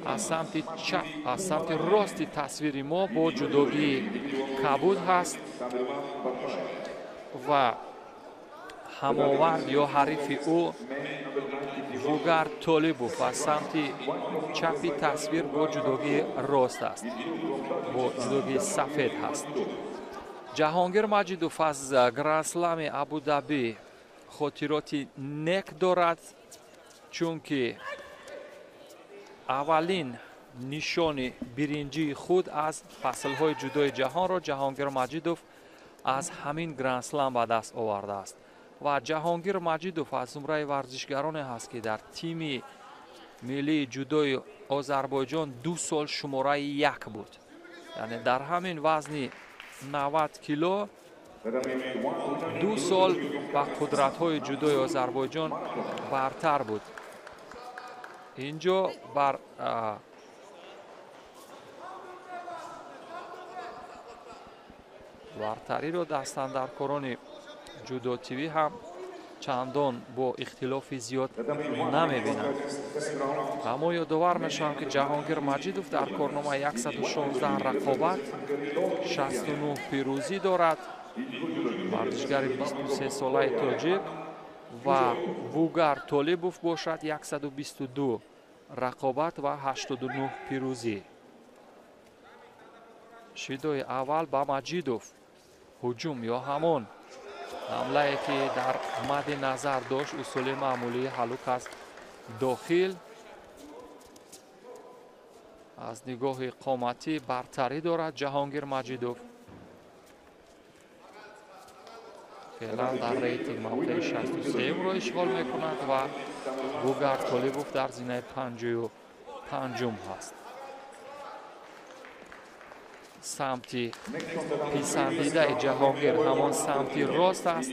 Аз самти чап, аз самти рости тасвири мо бо ҷудогии кабуд ҳаст ва ҳамовард ё ҳарифи ӯ Вугар Толибов аз самти чапи тасвир бо ҷудогии рост аст, бо ҷудогии сафед ҳаст. Ҷаҳонгир Маҷидов аз Гранд-слами Абу-Даби хотироти нек дорад, чунки аввалин нишони биринҷии худ аз фаслҳои ҷудои ҷаҳонро Ҷаҳонгир Маҷидов аз ҳамин Гранд-слам ба даст овардааст. Ва Ҷаҳонгир Маҷидов аз зумраи варзишгароне ҳаст, ки дар тими миллии ҷудои Озарбойҷон 2 сол шумораи 1 буд. Яъне дар ҳамин вазни 90 кило 2 сол ба қудратҳои ҷудои Озарбойҷон бартар буд. Инҷо бар бартариро дастандаркорони ҷудо ТВ ҳам чандон бо ихтилофи зиёд намебинанд. Аммо ёдовар мешавам, ки Ҷаҳонгир Маҷидов дар корнома 116 рақобат, 69 пирӯзӣ дорад. Варзишгари 23-солаи тоҷик ва Вугар Толибов бошад 122 рақобат ва 89 пирӯзӣ. Шидои аввал ба Маҷидов ҳуҷум ё ҳамон ҳамлае, ки дар мадди назар дошт усули маъмулии ҳалук аз дохил. Аз нигоҳи қоматӣ бартарӣ дорад Ҷаҳонгир Маҷидов. Феълан дар рейтинг мавқеи 63-ро ишғол мекунад ва Вугар Толибов дар зинаи 55-ум ҳаст. Самти писандидаи Ҷаҳонгир ҳамон самти рост аст.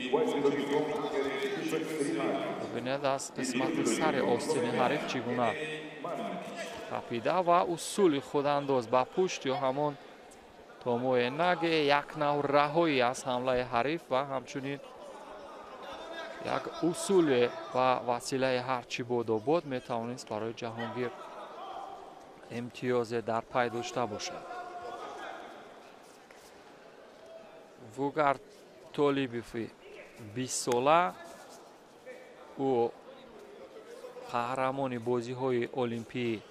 Бибинед аз қисмати сари остини ҳариф чӣ гуна қапида ва усули худандоз ба пушт ё ҳамон томои наге як нав раҳоӣ аз ҳамлаи ҳариф ва ҳамчунин як усуле ва василаи ҳарчи бодобод метавонист барои Ҷаҳонгир имтиёзе дар пай дошта бошад. Вугар Толибови 20-сола, ӯ қаҳрамони бозиҳои олимпии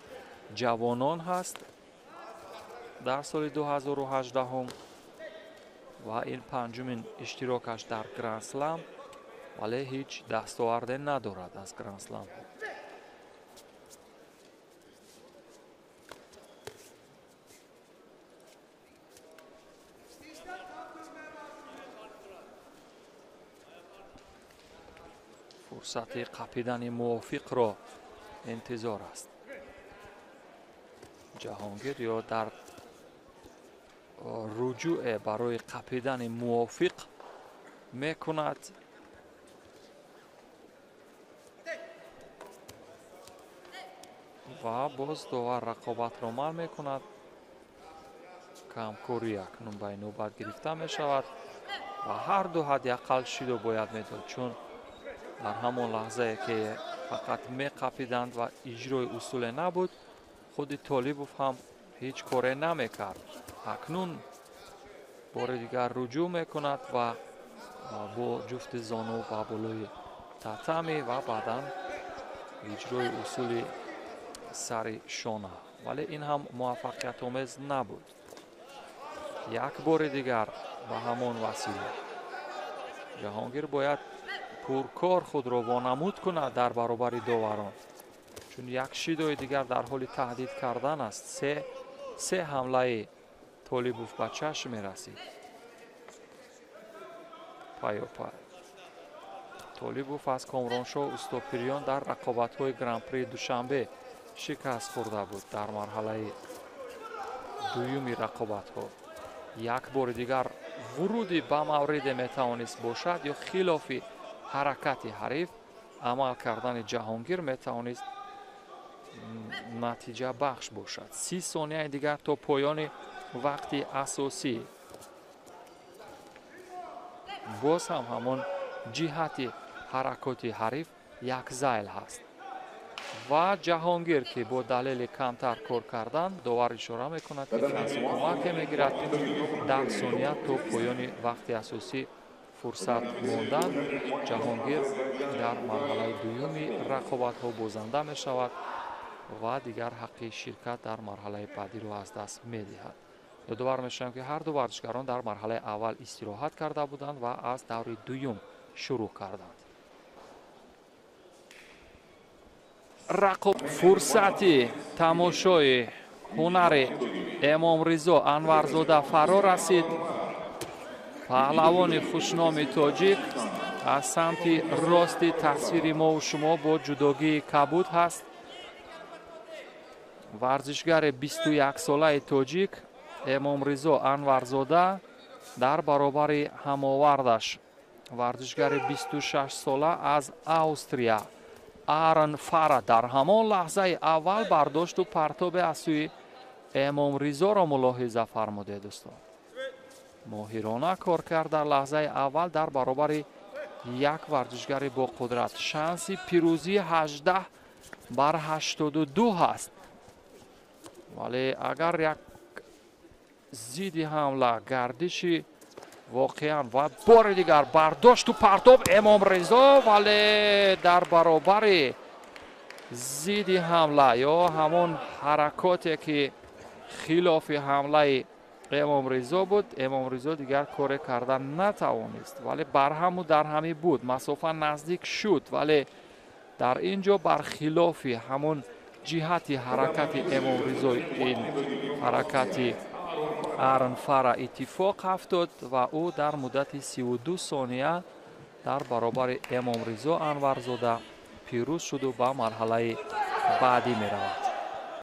ҷавонон ҳаст дар соли 2018 ва ин панҷумин иштирокаш дар Гранд-слам, вале ҳеҷ дастоварде надорад аз Гранд-слам. Фурсати қапидани мувофиқро интизор аст Ҷаҳонгир ё дар руҷӯе барои қапидани мувофиқ мекунад. Ва боз довар рақобатро манъ мекунад. Камкорӣ акнун ба навбат гирифта мешавад ва ҳар ду ҳадди ақал шидо бояд медод, чун дар ҳамон лаҳзае ки фақат меқапиданд ва иҷрои усуле набуд, худи Толибов ҳам ҳеҷ коре намекард. Акнун бори дигар руҷӯъ мекунад ва бо ҷуфти зону ба болои татами ва баъдан иҷрои усули сари шона, вале ин ҳам муваффақиятомез набуд. Як бори дигар ба ҳамон васила Ҷаҳонгир бояд пуркор худро вонамуд кунад дар баробари доварон, чун як шидои дигар дар ҳоли таҳдид кардан аст. Се ҳамлаи Толибов ба чашм мерасид пайопай. Толибов аз Комроншоҳ Устопириён дар рақобатҳои Гран-при Душанбе шикаст хӯрда буд дар марҳалаи дуюми рақобатҳо. Як бори дигар вуруди ба мавриде метавонист бошад ё хилофи ҳаракати ҳариф амал кардани Ҷаҳонгир метавонист натиҷабахш бошад. 30 сонияи дигар то поёни вақти асосӣ. Боз ҳам ҳамон ҷиҳати ҳаракоти ҳариф як зайл ҳаст Ва Ҷаҳонгир, ки бо далели камтар кор кардан довар ишора мекунад, ки шанси кӯмаке мегирад. 10 сония то поёни вақти асосӣ фурсат мондан. Ҷаҳонгир дар марҳалаи дуюми рақобатҳо бозанда мешавад ва дигар ҳаққи ширкат дар марҳалаи баъдиро аз даст медиҳад. Ёдовар мешавем, ки ҳар ду варзишгарон дар марҳалаи аввал истироҳат карда буданд ва аз даври дуюм шурӯъ карданд. Фурсати тамошои ҳунари Эмомризо Анварзода фаро расид. Паҳлавони хушноми тоҷик аз самти рости тасвири мову шумо бо ҷудогии кабуд ҳаст. Варзишгари 21-солаи тоҷик Эмомризо Анварзода дар баробари ҳамовардаш варзишгари 26-сола аз Австрия Арон Фара дар ҳамон лаҳзаи аввал бардошту партобе аз сӯи Эмомризоро мулоҳиза фармудед, дӯстон. Моҳирона кор кард дар лаҳзаи аввал дар баробари як варзишгари бо қудрат. Шанси пирӯзӣ 18-82 ҳаст. Вале агар як зидди ҳамла гардиши воқеан ва бори дигар бардошту партоб Эмомризо, вале дар баробари зидди ҳамла ё ҳамон ҳаракоте ки хилофи ҳамлаи Эмомризо буд, Эмомризо дигар коре карда натавонист. Вале барҳаму дарҳамӣ буд, масофа наздик шуд, вале дар ин ҷо бархилофи ҳамон ҷиҳати ҳаракати Эмомризо ин ҳаракати Арон Фара иттифоқ афтод ва ӯ дар муддати 32 сония дар баробари Эмомризо Анварзода пирӯз шуду ба марҳалаи баъдӣ меравад.